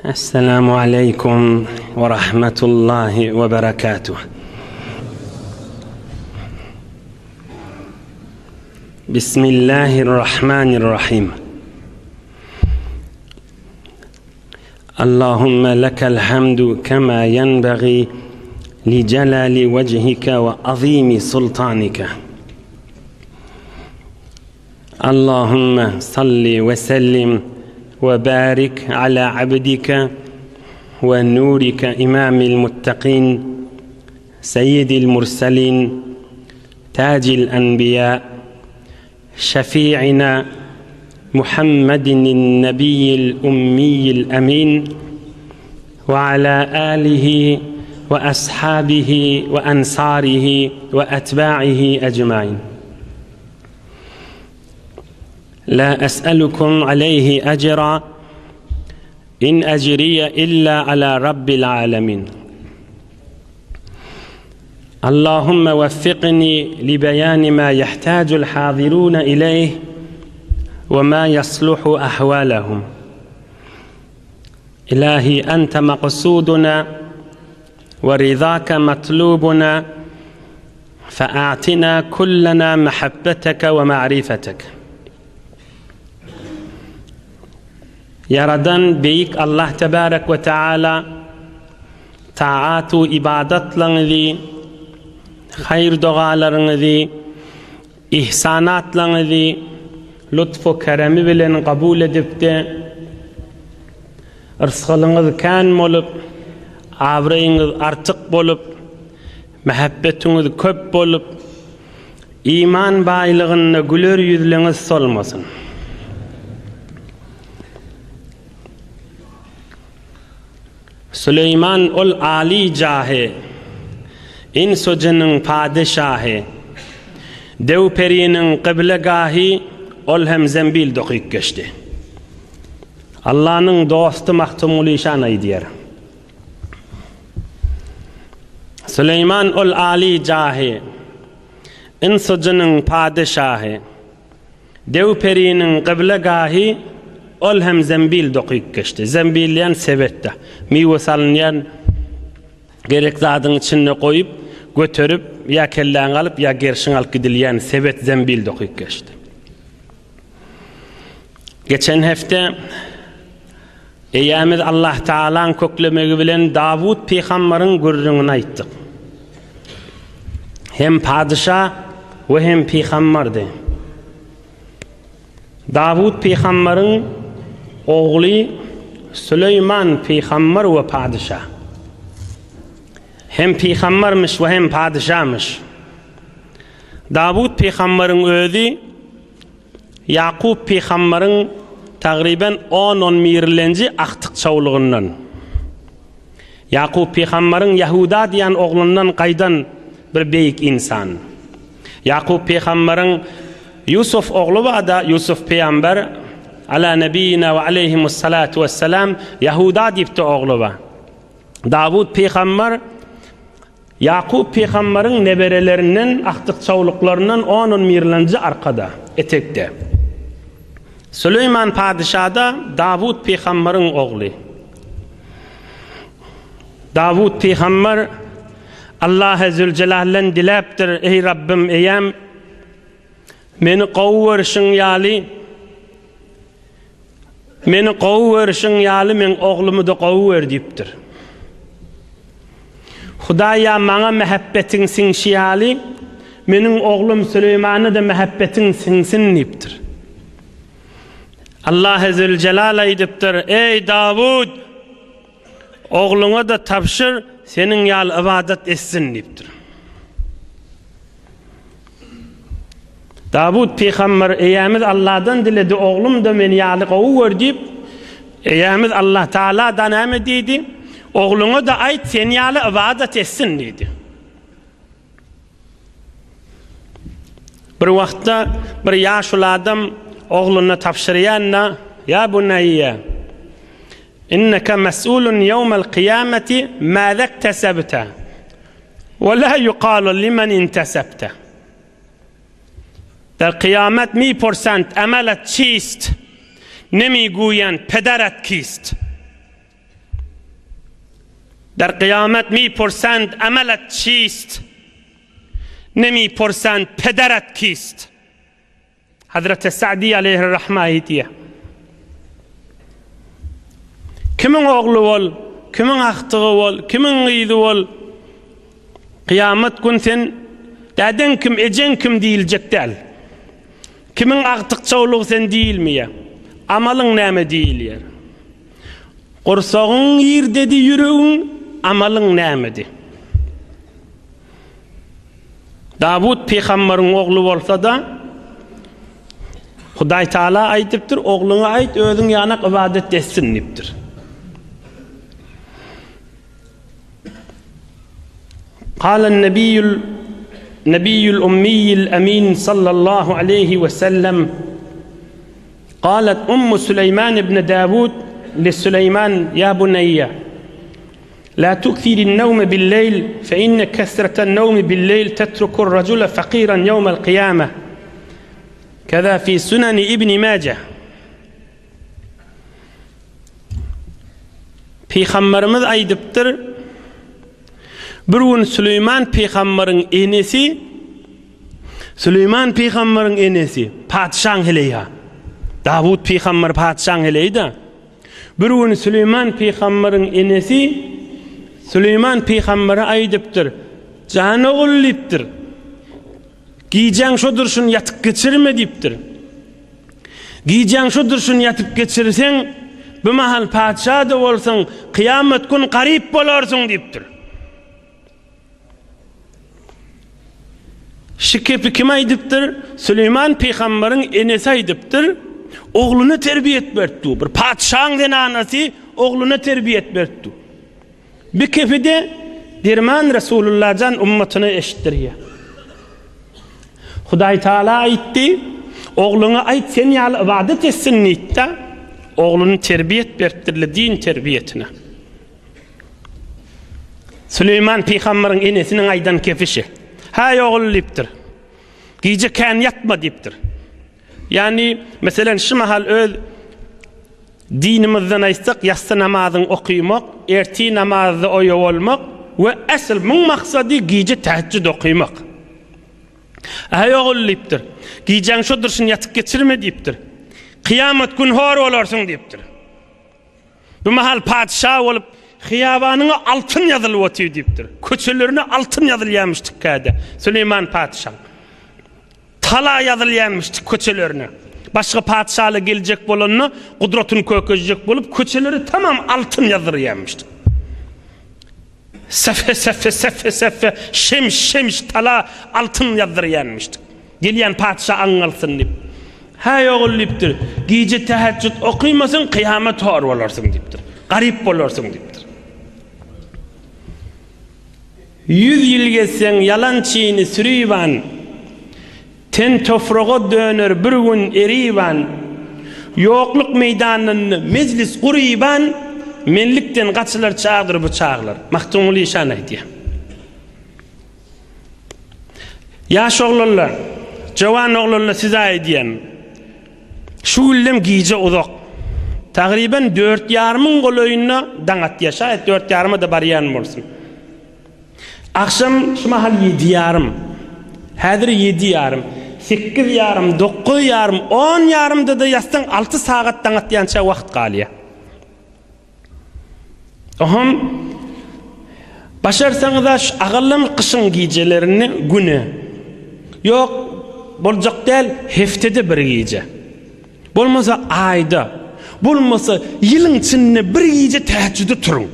Esselamu aleýkum we rahmetullahi we berekatuh. Bismillahirrahmanirrahim. Allahümme lekel hamdu kema yenbagi li celali vechike ve azimi sultanike. Allahümme salli ve sellim ve barik ala abdike ve nurike imamil muttaqin seyyidil murselin tacil enbiya şefi'ina Muhammedin nebiyyil ummiyil emin ve ala alihi ve ashabihi ve ensarihi ve etba'ihi ecmain. La es'elukum aleyhi ecra in ecriye illa ala rabbil alemin. Allahümme veffikni li beyani ma yehtacul hazirune ileyh ve ma yasluhu ahvalehum. İlahi ente maksuduna ve rizake matlubuna fe'atina kullena mehabbeteke ve ma'rifetek. Ýaradan Beýik Allah Tebarek we Teala taat-u ibadatlaryňyzy, haýyr-dogalaryňyzy, ihsanatlaryňyzy lutf-u keremi bilen kabul edipdi. Yrsgalyňyz kän bolup, abraýyňyz artyk bolup, mähebbetiňiz köp bolup, iman baýlygynda güler ýüzleňiz solmasyn. Süleýman ol aly jahy, Ins-u jynyň padyşahy, Dew-periniň kyblegahy, Ol hem zembil dokyp geçdi. Allanyň dosty Magtymguly şan aýdýar. Süleýman ol aly jahy, Ins-u jynyň padyşahy, Dew-periniň kyblegahy, Ol hem zembil dokyp geçdi. Zembil diýen sebetde, miwe salynýan gerek zadyň içinde goýup, göterip, ýa kelläňi alyp, ýa gerşiňi alyp gidilýän sebet zembil dokyp geçdi. Geçen hepde Eýämiz Allah Tagalaň köklemegi bilen Dawut pygambaryň gürrüňini aýtdyk. Hem padyşa we hem pygambardy. Dawut pygambaryň ogly Süleýman pygambar we padyşa. Hem pygambarmyş we hem padyşamyş. Dawut pygambaryň özi Ýakup pygambaryň tagryban on-on birlenji agtyk-çowlugyndan, Ýakup pygambaryň Ýahuda diýen oglundan gaýdan bir beýik ynsan. Ýakup pygambaryň Ýusuf ogly bar-da, Ýusuf pygamber, ala nebiýina we aleýhimussalatu wessalam, Ýahuda diýip-de ogly bar. Dawut pygamber Ýakup pygambaryň neberelerinden, agtyk-çowluklaryndan on-on birlenji arkada, etekde. Süleýman padyşa-da Dawut pygambaryň ogly. Dawut pygamber Allahy Züljelaldan diläpdir, Eý Rabbym, Eýäm, meni gowy görşüň ýaly, Meni gowy görşüň ýaly meň oglumy-da gowy gör diýipdir. Hudaý ýa maňa mähebbetiň siňşi ýaly, meniň oglum Süleýmana-da mähebbetiň siňsin diýipdir. Allahy Züljelal aýdypdyr, Eý, Dawud! Ogluňa-da tabşyr, seniň ýaly ybadat etsin diýipdir. Dawut pygamber Eýämiz Allahdan diledi, oglum-da meni ýaly gowy gör diýip, Eýämiz Allah Taala-da näme diýdi? Ogluňa-da aýt, sen ýaly ybadat etsin diýdi. Bir wagtda bir ýaşuly adam ogluna tabşyrýan-da, Ýa buneýýe, inneke mes'ulun ýewmel kyýameti mäzektesebte, we la ýukalu limen intesebte. Der kyýamet mipursent emelet çist, nemiguýend pederet kist. Der kyýamet mi pursend emelet çist, ne mi pursend pederet kist. Hazreti Sa'di aleýhir-rahma aýdýar. Kimiň ogly bol, kimiň agtygy bol, kimiň gyzy bol, kyýamat gün sen dädeň kim, ejeň kim diýiljek däl. Kimiň agtyk-çowlugy sen diýilmeýär. Amalyň näme diýilýär. Gursagyň nirdedi ýüregiň, amalyň nämedi? Dawut pygambaryň ogly bolsa-da, Hudaý Taala aýdypdyr, ogluňa aýt, özüň ýanak ybadat etsin diýipdir. Kalen nebiýül Nebiýül Ummiýil Emin sallallahu aleýhi we sellem Galet Ummu Süleýman ibn Dawud li Süleýman ýa buneýýe La tukthiril newme bil-leýl fe inne kesreten newmi bil-leýl tetrukur rajule fakiran ýewmel kyýame Keza fi suneni ibni Maje Pygamberimiz aýdypdyr, Bir gün Süleýman pygambaryň enesi Süleýman pygambaryň enesi patyşaň heleýi-ha. Dawut pygambar patyşaň heleýi-de. Bir gün Süleýman pygambaryň enesi Süleýman pygambara aýdypdyr, Jan ogul diýipdir. Gijäň şo durşuny ýatyp geçirme diýipdir. Gijäň şo durşuny ýatyp geçirseň, bu mahal patyşa-da bolsaň, kyýamat gün garyp bolarsyň diýipdir. Şu kepi kim aýdypdyr? Süleýman pygambaryň enesi aýdypdyr. Ogluna terbiýet beripdi. Bir patyşaň zenanasy ogluna terbiýet beripdi. Bir kepi-de derman Resulullah jan ummatyna eşitdirýär. Hudaý Taala aýtdy, Ogluňa aýt sen ýaly ybadat etsin diýdi-de, ogluny terbiýet beripdirler din terbiýetine. Süleýman pygambaryň enesiniň aýdan kepişi. Häý ogul diýipdir. Gije kän ýatma diýipdir. Ýagny, meselen, şu mahal öz dinimizden aýtsak, ýassy namazyň okymak, ertir namazda oýa bolmak we esl muň maksady gije tähejjüd okymak. Äý ogul diýipdir. Gijäň şo durşuny ýatyp geçirme diýipdir. Kyýamat gün hor bolarsyň diýipdir. Bu mahal patyşa bolup, hyýabanyňa altyn ýazylyp otyr diýipdir. Köçelerine altyn ýazylýarmyş tükgäde, Süleýman patyşaň. Tala ýazylýarmyş köçelerine. Başga patyşalar geljek bolanda, gudratyny kökezjek bolup, köçeleri tamam altyn ýazdyrýarmyş. Sefe-sefe, sefe-sefe, şems-şems tala altyn ýazdyrýarmyş. Gelýän patyşa aňňalsyn diýip. Häý ogul diýipdir, gije täheçjüt okymasaň kyýamat hor bolarsyň diýipdir. Garyp bolarsyň diýipdir. Ýüz ýyl gezseň ýalançyny süriban, Ten tofraga döner bir gün eriban, Ýokluk meýdanynda mejlis guryban, Menlikden gaçylar çagdyr bu çaglar. Magtymguly işan aýdýar. Ýaş oglanlar, jowan oglanlar size aýdýan. Şu güllem gije uzak. Tagryban dört ýarymyň golaýynda daň atýar. Şaýat dört ýaryma-da barýan bolsun. Agşam şu mahal ýedi ýarym. Häzir ýedi ýarym. Sekiz ýarym, dokuz ýarym, on ýarymda-da ýatsaň alty sagat daň atýança wagt galýar. Ohm başarsaňyza şu agallam gyşyň gijelerini güne. Ýok, boljak däl, heftede bir gije. Bolmasa aýda, bolmasa ýylyň içinde bir gije tähejjüde turuň.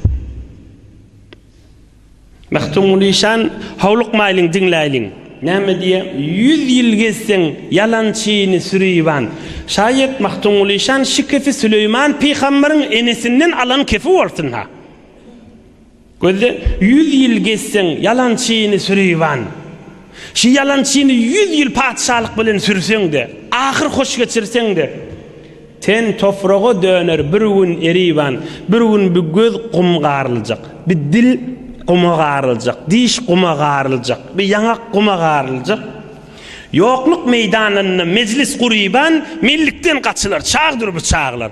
Magtymguly işan, Howlukmaýlyň, diňläýliň. Näme diýýär? Ýüz ýyl gezseň, ýalançyny süriban. Şaýat Magtymguly işan şi kefi Süleýman pygambaryň enesinden alan kefi bolsun-ha. Gözle, ýüz ýyl gezseň, ýalançyny süriban. Şi ýalançyny ýüz ýyl patyşalyk bilen sürseň-de, ahyr hoş geçirseň-de, Ten topraga döner bir gün eriban, Bir gün bi göz gum garyljak, Bi dil guma garyljak, Diş guma garyljak, Bi ýaňak guma garyljak. Ýokluk meýdanynda mejlis guryban, Menlikden gaçylar, çagdyr bu çaglar.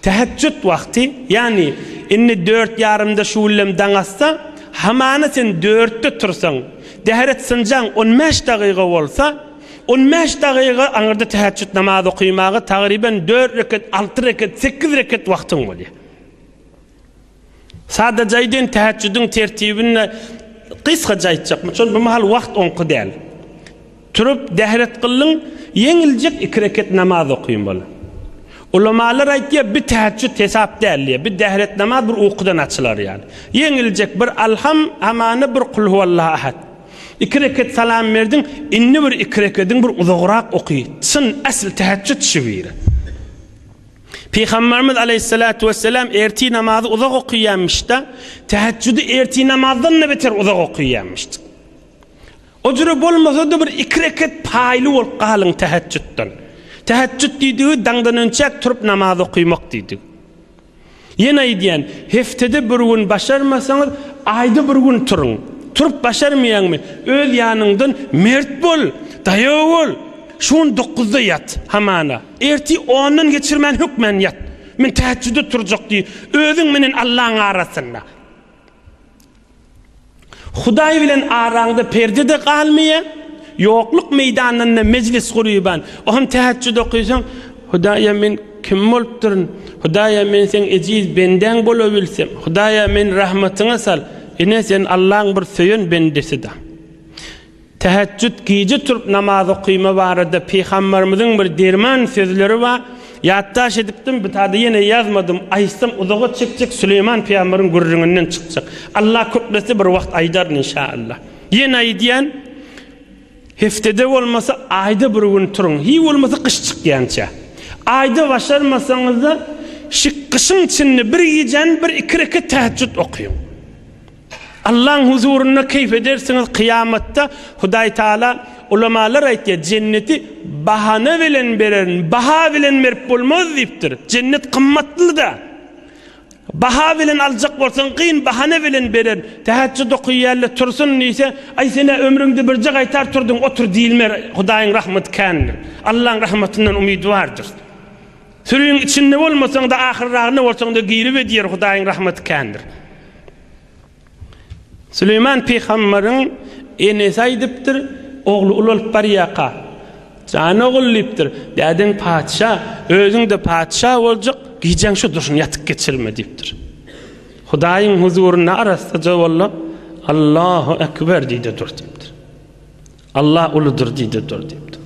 Täheçjüt wagty, ýagny. Indi dört ýarymda şu güllem daň atsa, hamana sen dörtde tursaň, dähret synjaň on bäş dagyga bolsa, on bäş dagyga aňyrda täheçjüt namaz okymaga tagryban dört reket, alty reket, sekiz reket wagtyň bolýar. Sadaja aýdaýyn, täheçjüdiň tertibini gysgaça aýtjak. Şol bu mahal wagt oňky däl. Turup, dähret kyldyň, ýeňiljek iki reket namaz okyn bol. Ulamalar aýtýar, bi täheçjüt hesap däl diýýär. Bi dähret namaz bir ukudan açylar ýaly. Ýeňiljek bir Alham, hamana bir Kulhuwallahu ahad. Iki reket salam berdiň, indi bir iki rekediň bir uzagrak oky. Çyn, äsl täheçjüt şu biri. Pygamberimiz aleýhissalatu wesselam ertir namazy uzak okaýarmyş-da, täheçjüdi ertir namazdan-da beter uzak okaýarmyş. O jüre bolmasa-da bir iki reket paýly bolup galyň täheçjütden. Täheçjüt diýdigi daňdan önçäk turup namaz okymak diýdigi. Ýene aýdýan, heftede bir gün başarmasaňyz, aýda bir gün turuň. Turup başarmaýaňmy, öz ýanyňdan mert bol, daýaw bol. Şu gün dokuzda ýat, hamana. Ertir ondan geçirmän hökmän ýat. Men täheçjüde turjak diý, özüň menen Allaň arasynda. Hudaý bilen araňda perde-de galmaýar, ýokluk meýdanynda mejlis guryban, o hem täheçjüd okysaň, Hudaýa men kim bolupdyryn? Hudaýa men seň ejiz bendäň bolabilsem, Hudaýa meni rahmatyňa sal. Ine sen Allaň bir söýen bendesi-da. Täheçjüt gije turup namaz okyma barada pygambarymyzyň bir derman sözleri bar. Ýatdaş edipdim, bu tada ýene ýazmadym. Aýtsam uzaga çekjek Süleýman pygambaryň gürrüňinden çykjak. Allah köplese bir wagt aýdaryn inşallah. Ýene aýdýan, heftede bolmasa aýda bir gün turuň. Hiý bolmasa gyş çykýança. Aýda başarmasaňyzda şi gyşyň içinde bir gijäni bir iki reket täheçjüt okyň. Allaň huzurynda keýp edersiňiz kyýamatda Hudaý Taala ulamalar aýtýar jenneti bahana bilen bererin baha bilen berip bolmaz diýipdir jennet gymmatlyda baha bilen aljak bolsaň kyn bahana bilen bererin täheçjüd okyýarlar tursun diýse aý senä ömrüňde birje gaýtar turduň otur diýilmer Hudaýyň rahmaty kändir Allaň rahmatyndan umyt bardyr Sürüň içinde bolmasaňda ahyrragyna bolsaňda girip edýär Hudaýyň rahmaty kändir. Süleýman pygambaryň enesi aýdypdyr, ogly ulalyp barýarka, Jan ogul diýipdir, dädeň patyşa, özüň-de patyşa boljak, gijäň şu durşuna ýatyp geçirme diýipdir. Hudaýyň huzurynda arassaja boldy, Allahu ekber diýdi dur diýipdir. Allah uludyr diýdi dur diýipdir.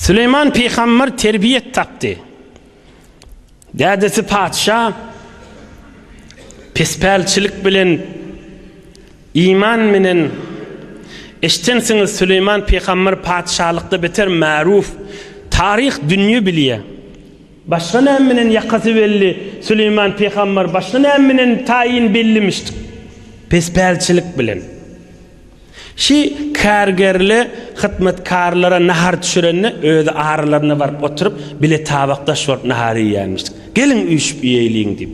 Süleýman pygamber terbiýet tapdy. Dädesi patyşa pespälçilik bilen, iman menen eşdensiňiz Süleýman pygamber patyşalykda beter märuf, taryh dünýe bilýä. Başga näme menen ýakasy belli Süleýman pygamber başga näme menen taýyn bellimişdik? Pespälçilik bilen. Şi kärgerle hytmatkarlara nahar düşürende özi aralaryna baryp oturyp, bile tabakdaş bolup nahar iýýärmişdik. Geliň üýşüp iýeýliň diýip.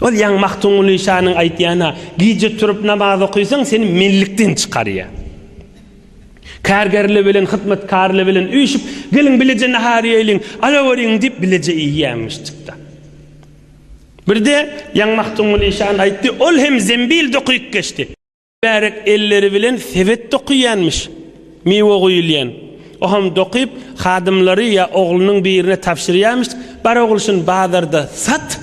Ol ýaňy Magtymguly şanyň aýtýany-a, gije turup namaz okysaň seni menlikden çykarýar. Kärgerle bilen hytmatkarla bilen üýşüp, geliň bileje nahar iýeýliň, alaweriň diýip bileje iýýärmişdik-de. Birde ýaňy Magtymguly şan aýtdy, ol hem zembil dokyp geçdi. Mübärek elleri bilen sebet dokyýanmyş, miwe guýulýan. O hem dokyp, hadymlary ýa oglunyň birine tabşyrýarmyş, Bar ogul şuny bazarda sat,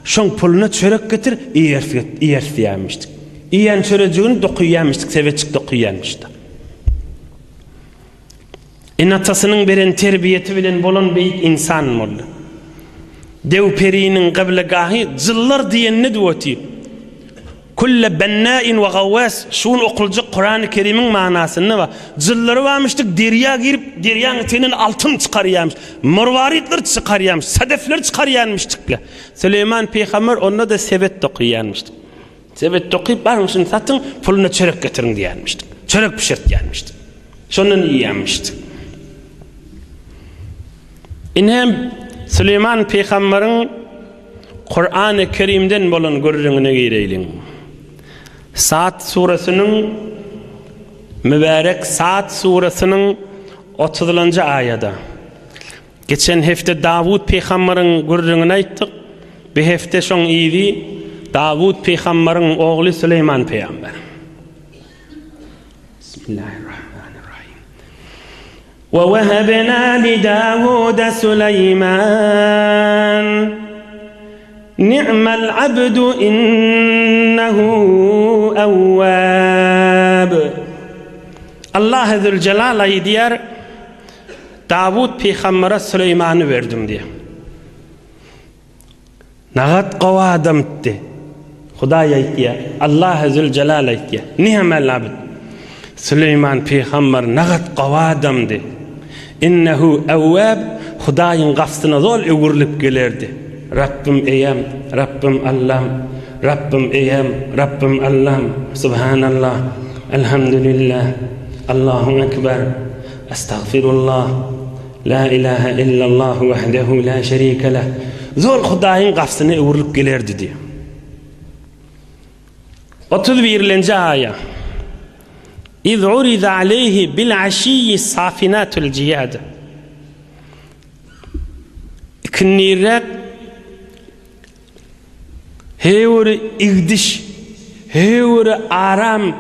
şoň puluna çörek getir, iýeris iýeris diýýärmişdik. Iýen çörejigini dokyýarmyşdyk, sebetjik dokyýarmyş-da. Ene-atasynyň beren terbiýesi bilen bolan beýik ynsan boldy. Dew periniň gyblegahy jyllar diýenini edip otyr. Külle bennäin we gawwas şu gün okuljak Kurany Kerimiň manasynda bar. Jyllary barmyşdyk derýa girip derýaň içinden altyn çykarýarmyş. Marwaritler çykarýarmyş, sadefler çykarýarmyşdykla. Süleýman pygamber onda-da sebet dokyýarmyşdyk. Sebet dokyp baryň şuny satyň, puluna çörek getiriň diýýärmişdik. Çörek bişirtýärmişdik. Şondan iýýärmişdik. Ine Süleýman pygamberiň Kurany Kerimden bolan gürrüňine gireýliň. Sat suresynyň mübärek Sat suresynyň 30-njy aýada. Geçen hepde Dawut pygambaryň gürrüňini aýtdyk. Bu hepde şoň yzy Dawut pygambaryň ogly Süleýman pygamber. Bismillahirrahmanirrahim. Ve wehabna li Dawuda Süleýman. Ni'mel abdu innehu awwab. Allah Zülcelal aýdýar, Dawut pygambere Süleýmany berdim diýýär. Nagat gowy adamdy. Hudaý aýtýar, Allahy Züljelal aýtýar. Ni'mel abd. Süleýman pygamber nagat gowy adamdy. Innehu awwab, Hudaýyň gapysyna zol öwrülip gelerdi. Rabbym eýäm, Rabbym Allam, Rabbym eýäm, Rabbym Allam, Subhanallah, Elhamdülillah, Allahu ekber, Estagfirullah. La ilahe illallah wahdehu la şerike leh. Zol Hudaýyň gapysyna öwrülip gelerdi diýýär. 31-nji aýa. Iz uriza aleyhi bil aşiyyi safinatul jiyad. Ikindirek Heýwiri igdiş, heýwiri aram,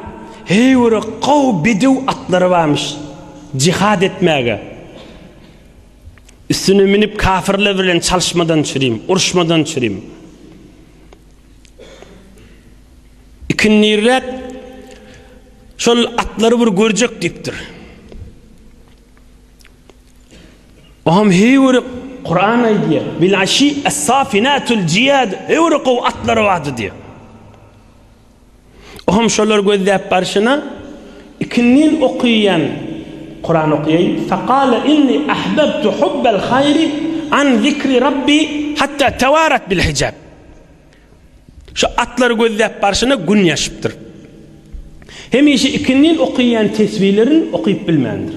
heýwiri gowy bedew atlary barmyş, jihad etmäge. Üstüne münüp kafirler bilen çalyşmadan çürim, uruşmadan çürim. Ikindirek şol atlary bir görjek diýipdir. Oňam heýwere Kuran aýdýar. Bil aşi es-safinatul jiyad heýwere gowy atlary bardy diýýär. Oňam şolary gözläp barşyna ikindin okaýan Kuran okaýaýyn. Faqala inni ahbabtu hubbal haýri an zikri rabbi hatta tawarat bil hijab. Şu atlary gözläp barşyna gün ýaşypdyr. Hemişe ikindin okaýan tesbilerini okyp bilmändir.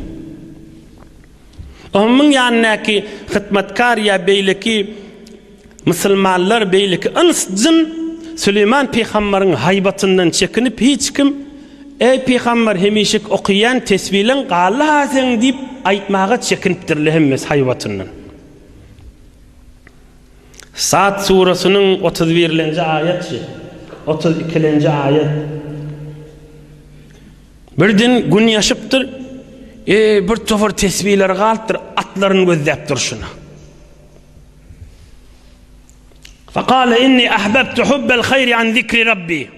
Onuň ýanyndaky hytmatkar ýa beýleki musulmanlar, beýleki yns-jyn Süleýman pygambaryň haýbatyndan çekinip hiç kim, Eý pygambar hemişeki okaýan tesbileň galdy-ha seň diýip aýtmaga çekinipdirler hemmesi haýbatyndan. Sad surasynyň 31-lenji aýatçy, 32-lenji aýat. Birden gün ýaşypdyr, e, bir topar tesbiler galypdyr, atlaryny gözläp durşuna. Fekale inni ahbabtu hubbel hayri an zikri rabbi.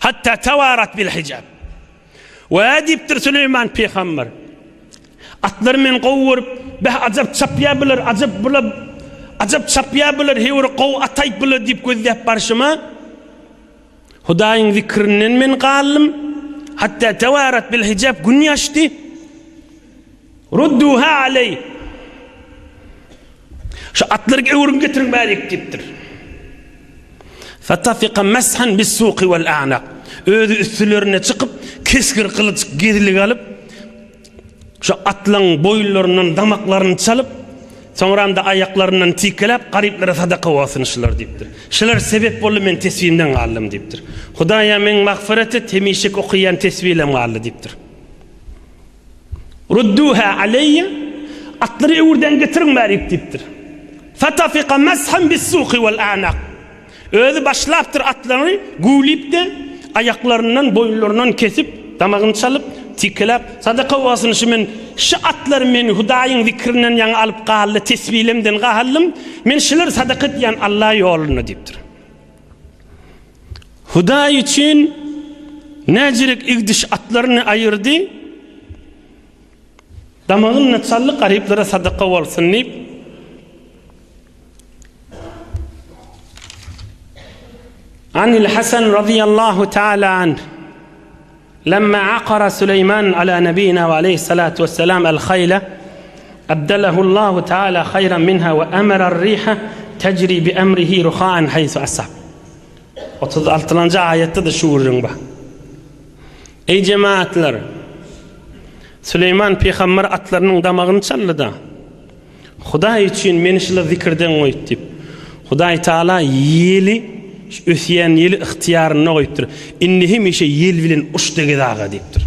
Hatta tawarat bil hijab. We diýipdir Süleýman pygamber. Atlary men gowy görüp, beh ajap çapýar bular, ajap bular, ajap çapýar bular, heý bir gowy ataýyp bular diýip gözläp barşyma, Hudaýyň zikrinden men galdym. Hatda tawarat bil hijab gün ýaşdy. Rudduha aleý. Şu atlary öwrüň getiriň bärik diýipdir. Fatafika meshan bis-suqi wal a'naq. Özi üstülerine çykyp, kesgir gylyç gezlik alyp, şu atlaň boýunlaryndan damaklaryny çalyp, soňram-da aýaklaryndan tikeläp, garyplara sadaka bolsun şular diýipdir. Şular sebep boldy men tesbimden galdym diýipdir. Hudaýa meň magfyret et, hemişeki okaýan tesbilem galdy diýipdir. Rudduha aleýýe, Atlary öwürden getiriň bärik diýipdir. Fatafika meshan bis-suqi wal a'naq. Özi başlapdyr atlary güwlip-de, aýaklaryndan, boýunlaryndan kesip, damagyny çalyp, tikeläp, sadaka bolsun şu men, şu atlar meni Hudaýyň zikrinden ýaňa alyp galdy, tesbilemden galdym, men şulary sadaka edýän Alla ýolunda diýipdir. Hudaý üçin näjirik igdiş atlaryny aýyrdy, damagyny çaldy, garyplara sadaka bolsun diýip, Anil Hasan radiyallahu taala anh Lemma akara Süleýman ala nebina we aleyhissalatu vesselam el haýle abdelahu Allahu taala haýran minha we emera riha tejri bi emrihi ruhaan haýsu asab. 36-njy aýatda-da şu gürrüň bar. Eý jemaatlar! Süleýman pygamber atlarynyň damagyny çaldy-da, Hudaý üçin meni şular zikirden goýup diýip. Hudaý Taala ýeli, şu ösýän ýeli ygtyýarynda goýupdyr. Indi hemişe ýel bilen uçda gez aga diýipdir.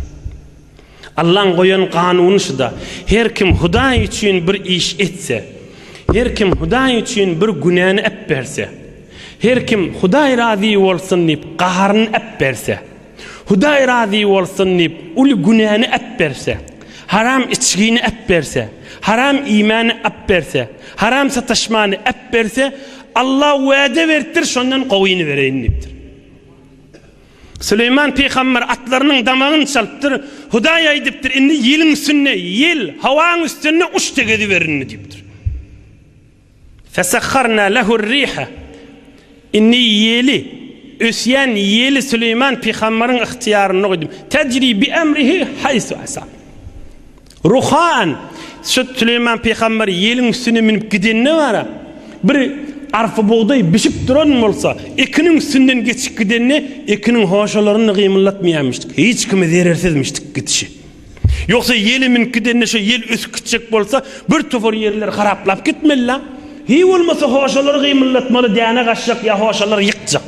Allaň goýan kanuny şuda. Her kim Hudaý üçin bir iş etse, her kim Hudaý üçin bir günäni äpberse, her kim Hudaý razy bolsun diýip gaharyny äpberse, Hudaý razy bolsun diýip uly günäni äpberse, haram içgini äpberse, haram iýmäni äpberse, haram sataşmany äpberse, Alla wada beripdir, şondan gowyny bereýin diýipdir. Süleýman pygamber atlarynyň damagyny çalypdyr. Hudaý aýdypdyr, indi ýeliň üstünde, ýel, howaň üstünde uç-da geziber indi diýipdir. Fesahharna lehur-riha. Indi ýeli, ösýän ýeli Süleýman pygamberiň ygtyýarynda goýdum. Tejri bi emrihi haýsu asa. Ruhan, şu Süleýman pygamber ýeliň üstüne münüp gidende bara, bir arpa-bugdaý bişip duran bolsa, ekiniň üstünden geçip gidende, ekiniň hoşalaryny gymyldatmaýarmyşdyk. Hiç kime zerersizmişdik gidişi. Ýogsa ýele münüp gidende şo ýel ösüp gitjek bolsa, bir topar ýerleri haraplap gitmeli-la. Hiý bolmasa hoşalary gymyldatmaly, däne gaçjak ýa hoşalary ýykjak.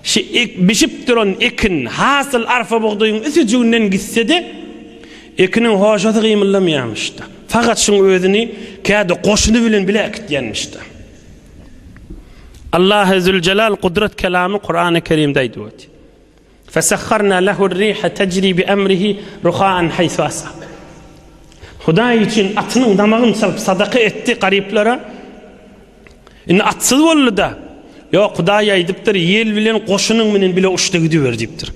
Şi bişip duran ekin, hasyl arpa-bugdaýyň üsüjiginden gitse-de, Ekiniň hoşasy gymyldamaýarmyş-da. Fakat şuň özüni käde goşuny bilen bile äkitýänmiş-de. Allahy Züljelal gudrat kelamy Kurany Kerimde aýdyp otyr. Fesahharna lehu'r-riha tejri bi emrihi ruhaan haýsu asa. Hudaý üçin atynyň damagyny çalyp sadaka etdi garyplara. Indi atsyz boldy-da. Ýok, Hudaý aýdypdyr, ýel bilen goşunyň bilen bile uçda gidiber diýipdir.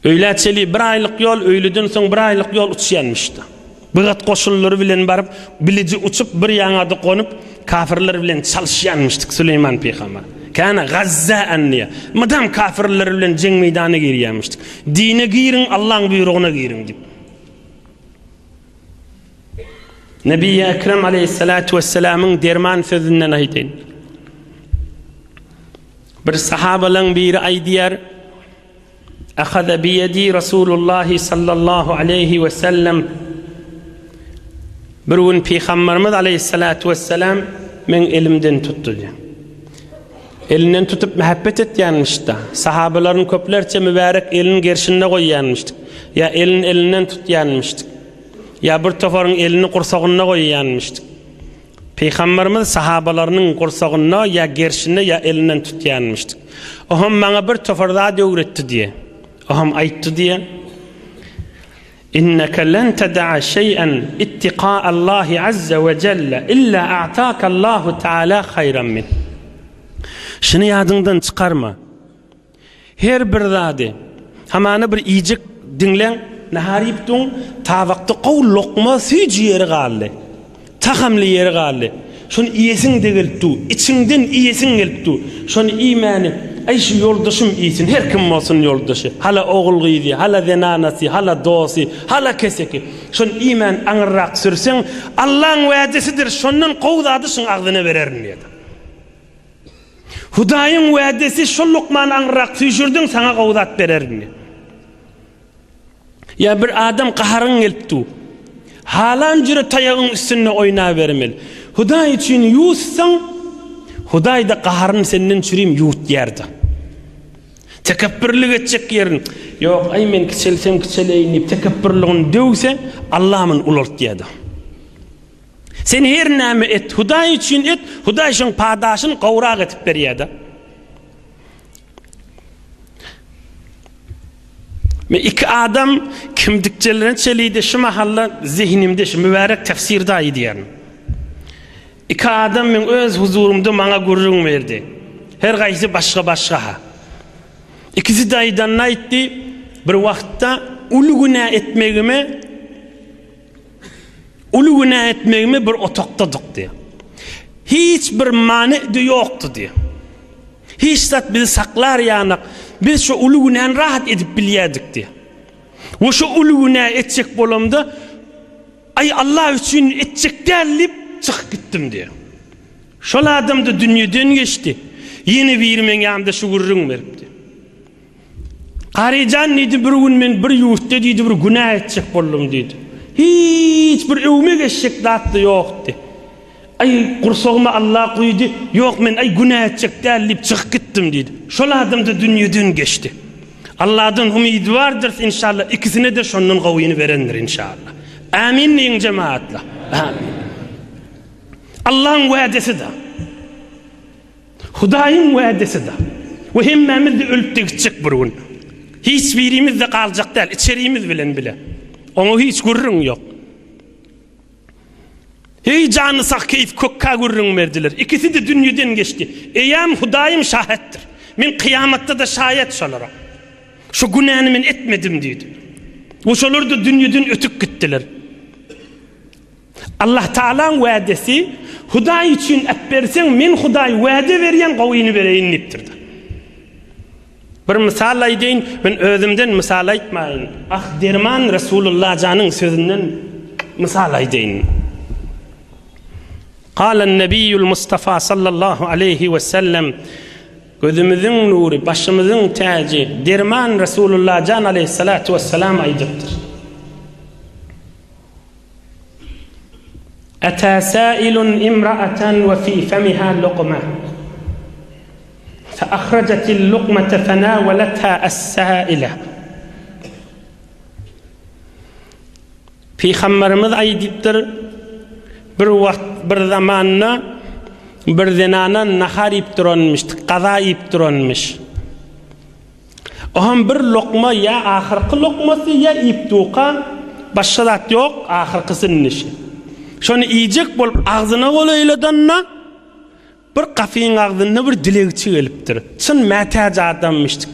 Öýlä çeli bir aýlyk ýol, öýleden soň bir aýlyk ýol uçýanmyşdy. Bygat goşunlary bilen baryp, biliji uçup, bir ýaňada gonup, kafirler bilen çalyşýanmyşdyk Süleýman pygamber. Käne gazzaan diýýär. Mydam kafirler bilen jeň meýdana girýänmişdik. Dine giriň, Allaň buýrugyna giriň diýip. Nebi Ekrem aleyhissalatu vesselamyň derman sözünden aýdaýyn. Bir sahabalaň biri aýdýar, Ahaza biýedi Rasulullahi sallallahu aleýhi we sellem Bir gün Pygamberimiz aleýhissalatu wesselam meň elimden tutdy diýýär. Elinden tutup mähebbet etýänmiş-da. Sahabalaryň köplerçe mübärek elini gerşinde goýýanmyşdyk. Ýa elini elinden tutýanmyşdyk. Ýa bir toparyň elini gursagynda goýýanmyşdyk. Pygamberimiz sahabalarynyň gursagynda ýa gerşinde ýa elinden tutýanmyşdyk. Oham maňa bir topar zat öwretdi diýe. Oham aýtdy diýe. Inneke len teda'a şeý'en ittika'allahi azze we celle illa a'takallahu teala haýran min. Şuny ýadyňdan çykarma. Her bir zady, hamana bir iýjek diňleň, nahar iýip duň, tabakda gowy lokma süýji ýeri galdy. Tagamly ýeri galdy. Şony iýesiň-de gelip dur, içiňden iýesiň gelip dur. Şony iýmäni, aý şu ýoldaşym iýsin, her kim bolsun ýoldaşy, hala ogul-gyzy, hala zenanasy, hala dosty, hala keseki. Şony iýmän aňyrrak sürseň, Allaň wädesidir, şondan gowy zady şuň agzyna bererin diýdi. Hudaýyň wädesi şol lukmany aňryrak süýşürdiň saňa gowy zat bererin. Ýa bir adam gaharyň gelip dur. Halan jüre taýagyň üstünde oýnabermeli. Hudaý üçin ýuwutsaň, Hudaý-da gaharyny senden çürim ýuwutýar-da. Tekepbirlik etjek ýerin, ýok, aý men kiçelsem kiçeleýin diýip tekepbirligini döwse, Allah muny ulaltýar-da. Sen her näme et, Hudaý üçin et, Hudaý şoň padaşyny gowrak etip berýär-de. Me iki adam kimdikçelerine çeliydi şu mahalla zihnimde şu mübarek tefsirde aýdýaryn. Iki adam men öz huzurymda maňa gürrüň berdi. Her gaýsy başga-başga ha. Ikisi de aýdanyny aýtdy, bir wagtda uly günä etmegime Uly günä etmegime bir otagdadyk diýýär. Hiç bir many-da ýokdy diýýär. Hiç zat bizi saklar ýanak, biz şo uly günäni rahat edip bilýärdik diýýär. We şo uly günä etjek bolamda, aý Allah üçin etjek däl diýip çykyp gitdim diýýär. Şol adam-da dünýeden geçdi. Ýene biri meň ýanymda şu gürrüň beripdi. Garyjan diýdi, bir gün men bir ýurtda diýdi, bir günä etjek boldum diýdi. Hiç bir öwme geçjek zat-da ýokdy. Aý, gursagyma Alla guýdy, ýok men aý günä etjek däl diýip çykyp gitdim diýdi. Şol adam-da dünýeden geçdi. Allahdan umydy bardyrys inşallah ikisine-de şondan gowyny berendir inşallah. Amin diýiň jemaatlar. Amin. Allahyň wädesi-de. Hudaýyň wädesi-de. We hemmämiz-de ölüp-de gitjek bir gün. Hiç birimiz-de galjak däl, içerimiz bilen bile. Oňa hiç gürrüň ýok. Heý, jany sag keýp kökkä gürrüň berdiler. Ikisi-de dünýeden geçdi. Eýäm Hudaýym şahetdir. Men kyýamatda-da şaýat şolara. Şu günäni men etmedim diýdi. We şolar-da dünýeden ötüp gitdiler. Allah Tagalaň wädesi, Hudaý üçin äpberseň, men Hudaý wäde berýän gowyny bereýin diýipdir-de. Bir mysal aýdaýyn, men özümden mysal aýtmaýyn. Ah, derman Resulullah janyň sözünden mysal aýdaýyn. Galan Nebiýül Mustafa sallallahu aleýhi we sellem Gözümiziň nury, başymyzyň täji, derman Resulullah jan aleýhissalatu wessalam aýdypdyr. Ätä säilun imra'atan we fi femiha luqma. Feahrajatil lukmete fenaweletha es-saile. Pygamberimiz aýdypdyr, bir wagt, bir zamanda bir zenana nahar iýip duranmyş, gaza iýip duranmyş. Oňam bir lokma ýa ahyrky lokmasy ýa iýip duka, başga zat ýok, ahyrkysy indi şi. Şony iýjek bolup agzyna golaýladanda, Bir gapyň agzynda bir dilegçi gelipdir. Çyn mätäç adammyşdyk.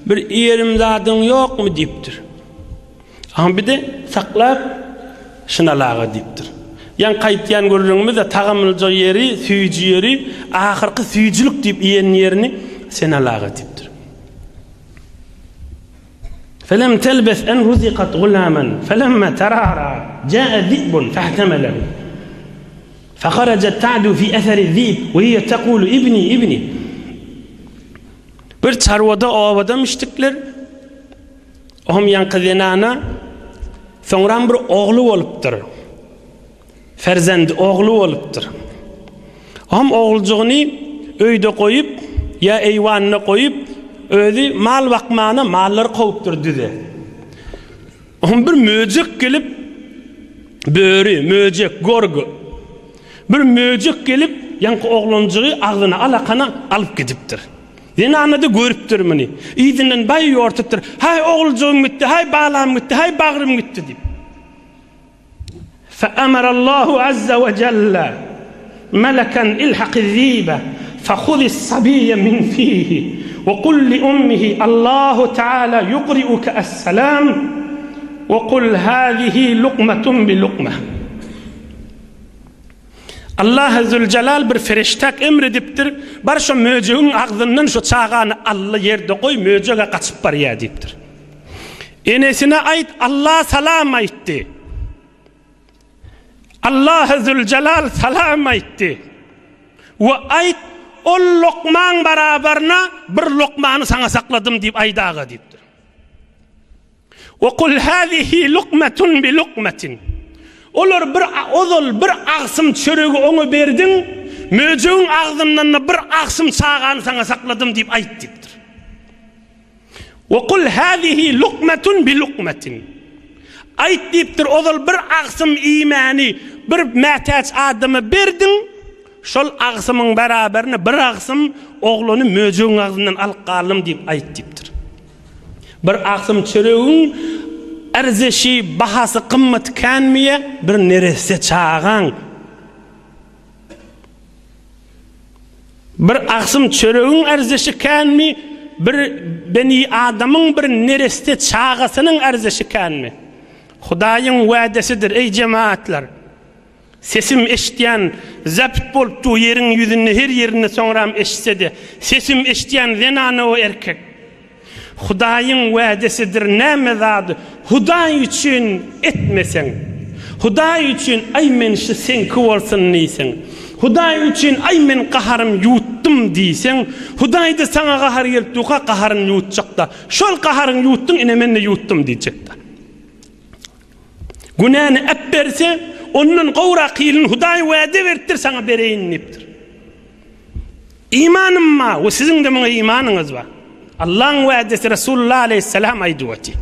Bir iýerim zadyň ýokmy diýipdir. Aň bir-de saklap şynalaga diýipdir. Ýaňky aýtýan gürrüňimiz-de tagamlyja ýeri, süýji ýeri, ahyrky süýjülik diýip iýen ýerini sen alaga diýipdir. Felem telbes en ruzikat gulaman, felemma terara, jaa zi'bun fehtemelehu. Feharajat ta'du fi eseri zi'b we hiye tekulu ibni ibni. Bir çarwada obada müşdikler ohm ýaňky zenana soňram bir ogly bolupdyr. Ferzendi ogly bolupdyr. Ohm oguljygyny öýde goýup ýa eýwanda goýup özi mal bakmana mallary kowupdyr düze. Oňa bir möjek gelip, böri, möjek, gorg. Bir möjek gelip, ýaňky oglanjygy agzyna alakana alyp gidipdir. Zenana-da görüpdir muny. Yzyndan baý ýortupdyr. Haý, oguljygym gitdi, haý, balam gitdi, haý, bagrym gitdi diýip. Feamarallahu azza we jelle melekan ilhaqiz-zibe fehuzis-sabiyye min fihi we kul li ummihi Allahu teala yukri'uke es-selam we kul hazihi lukmetun bi lukme. Allah Züljelal bir feriştäk emr edipdir, bar şo möjegiň agzyndan şo çagany al-da ýerde goý, möjeg-ä gaçyp barýar diýipdir. Enesine aýt, Allah salam aýtdy. Allah Züljelal salam aýtdy. We aýt, ol lokmaň barabaryna bir lokmany saňa sakladym diýip aýdaga diýipdir. We kul hazihi lukmetun bi lukmetin. Olar bir ozal bir agsym çöregi oňa berdiň, möjegiň agzyndan-da bir agsym çagany saňa sakladym diýip aýt diýipdir. We kul hazihi lukmetun bi lukmetin. Aýt diýipdir, ozal bir agsym iýmäni bir mätäç adama berdiň, şol agsymyň beraberine bir agsym oglany möjegiň agzyndan alyp galdym diýip aýt diýipdir. Bir agsym çöregiň erzeşi, bahasy, gymmaty känmiýe, bir neresse çagaň Bir agsym çöregiň erzeşi känmi, bir beni adamyň bir nereste çagasynyň erzeşi känmi? Hudaýyň wädesidir, eý jemaatlar! Sesim eşitýän zabt bolup dur ýeriň ýüzünde her ýerinde soňram eşitse-de, sesim eşitýän zenana we erkek! Hudaýyň wädesidir näme zady Hudaý üçin etmeseň, Hudaý üçin aý men şu seňki bolsun diýseň, Hudaý üçin aý men gaharym ýuwutdym diýseň, Hudaýda saňa gahary gelip durka gaharyny ýuwutjakda, şol gaharyňy ýuwutdyň ine mende ýuwutdym diýjekda. Günäni äpberse, ondan gowrak ýylyny Hudaý wäde beripdir saňa bereýin diýipdir. Imanym bar we siziň-de muňa imanyňyz bar. Allaň wädesi Resulullah aleýhissalam aýdyp otyr.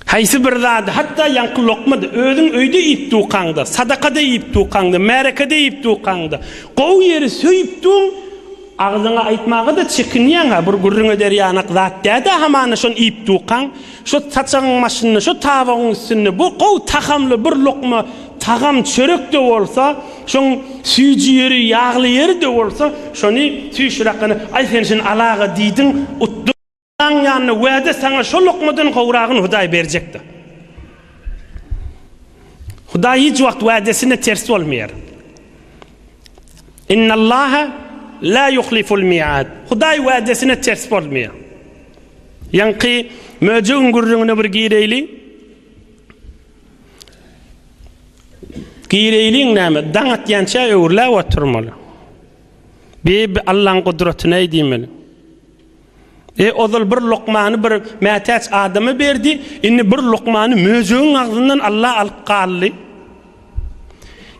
Haýsy bir zady, hatda ýaňky lokma-da, özüň öýde iýip dukaňda, sadakada iýip dukaňda, märekede iýip dukaňda, gowy ýeri söýüp duň, agzyňa aýtmaga-da çekinýäň-ä, bir gürrüň eder ýanak zat däl-dä, hamana şony iýip dukaň, şo saçagyň başynda, şo tabagyň üstünde bu gowy tagamly bir lokma tagam çörek-de bolsa, şoň süýji ýeri, ýagly ýeri-de bolsa, şony süýşüräkgene, Aý, sen şuny alaga diýdiň, utduň. Allaň ýanynda wäde saňa şo lokmadan gowragyny Hudaý berjekdir. Hudaý hiç wagt wädesine ters bolmaýar. Innallaha la yuhliful mi'ad. Hudaý wädesine ters bolmaýar. Ýaňky möjegiň gürrüňine bir gireýli. Gireýliň näme? Daň atýança öwrüläp oturmaly. Bi Allaň gudratyna diýmeli. E, ozal bir lukmany bir mätäç adama berdi, indi bir lukmany möjegiň agzyndan Allah alyp galdy.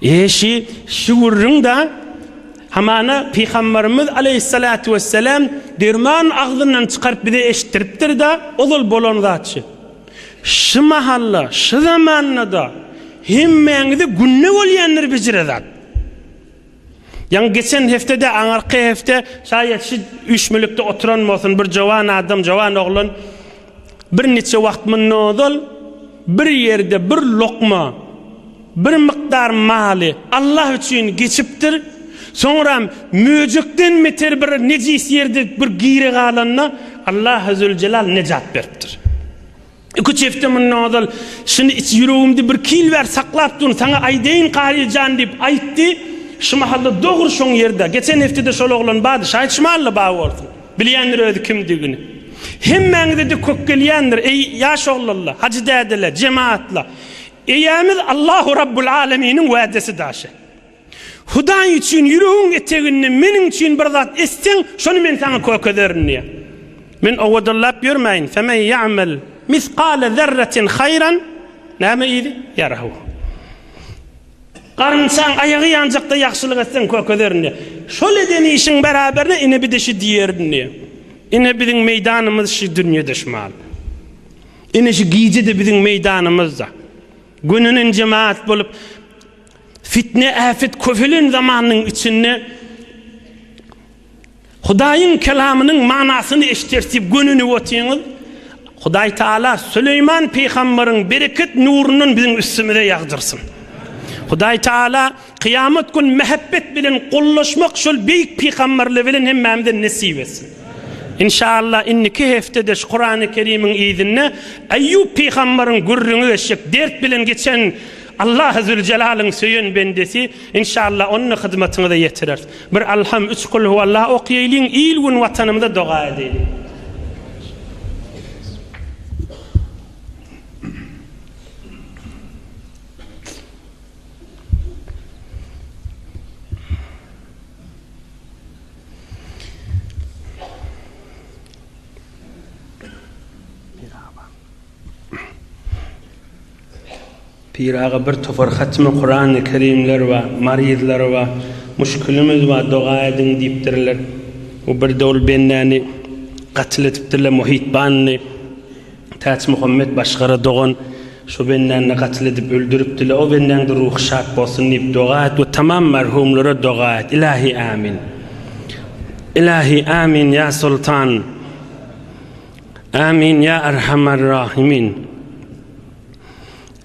E, şi, şi gürrüň da, hamana Pygamberimiz aleyhissalatu vesselam derman agzyndan çykaryp bize eşitdiripdir da, ozal bolan zat şi. Şi mahalla, şi zamanda da hemmäňize günde bolýandyr bijire zat. Ýaňy geçen hepde-de aňyrky hepde şaýat şu üýşmelikde oturan bolsun bir jowan adam, jowan oglan bir niçe wagt mundan ozal bir ýerde bir lokma, bir mukdar maly Allah üçin geçipdir. Soňram möjekden beter bir nejis ýerde bir gire galanda Allahy Züljelal nejat beripdir. Iküç hepde mundan ozal şuny iç ýüregimde bir kil bäri saklap durun, saňa aýdaýyn Kary jan diýip aýtdy. Şu mahalda dogry şoň ýerde. Geçen hepdede şol oglan bardy, şaýat şu mahal-da bar bolsun. Bilýändir özi kimdigini. Hemmäňize-de kök gelýändir, eý, ýaş oglanlar, hajy dädeler, jemagatlar. Eýämiz Allahu Rabbul Aleminiň wädesi daşy. Hudaý üçin ýüregiň eteginde meniň üçin bir zat etseň, şony men saňa kökezerin diýýär. Men owadanlap ýörmäýin. Femen ýa'mel misqale zerretin haýran näme yzy? Ýarahu. Garynçaň aýagy ýanjakda ýagşylyk etseň kökezerin diýýär. Şol eden işiň beraberine ine bir-de şi diýerin diýýär. Ine biziň meýdanymyz şi dünýede şu mal. Ine şu gije-de biziň meýdanymyzda. Gönünen jemaat bolup Fitne-äpet köpelen zamanyň içinde Hudaýyň kelamynyň manasyny eşderis diýip gönenip otyňyz. Hudaý Taala Süleýman pygambaryň bereket nurundan biziň üstümize ýagdyrsyn. Hudaý Taala kyýamat gün mähebbet bilen gollaşmak şol beýik pygamberler bilen hemmämize nesip etsin. Inşallah indiki heftede şu Kurany Kerimiň yzynda Eýýup pygambaryň gürrüňi geçjek dert bilen geçen Allahy Züljelalyň söýen bendesi, inşallah ony-da hyzmatyňyza ýetireris. Bir Alham, üç Kulhuwallah okýaýlyň, il-gün Watanymyza doga edeýliň. Pir aga bir topar hatmy Kurany Kerimler bar, maryzlar bar, muşkilimiz bar doga ediň diýipdirler. Bu birde ol bendäni gatyl edipdirler Muhitbanyny. Täçmuhammet başgara dogan şo bendäni gatyl edip öldüripdiler. O bendäňde ruhy şat bolsun diýip doga et we tamam merhumlara doga et. Ilahi amin. Ilahi amin ya sultan. Amin ya erhamer rahimin.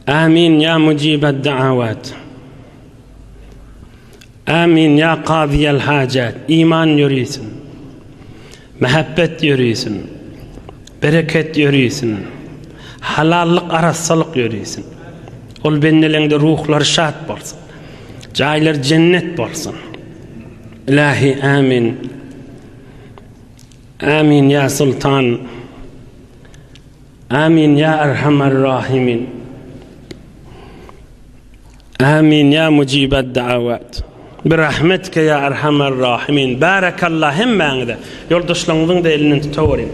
Amin ya mujibed da'awat. Amin ya kazyýel hajat. Iman ýörisin. Mähebbet ýörisin. Bereket ýörisin. Halallyk, arassalyk ýörisin. Ol bendeleňde ruhlary şat bolsun. Jaýlary jennet bolsun. Ilahi amin. Amin ya sultan. Amin ya erhamer rahimin. Amin ya mujibed da'awat. Bi rahmetike ya erhamer rahimin. Barakallah hemmäňize. Ýoldaşlaryňyzyň da elinden tutaweriň.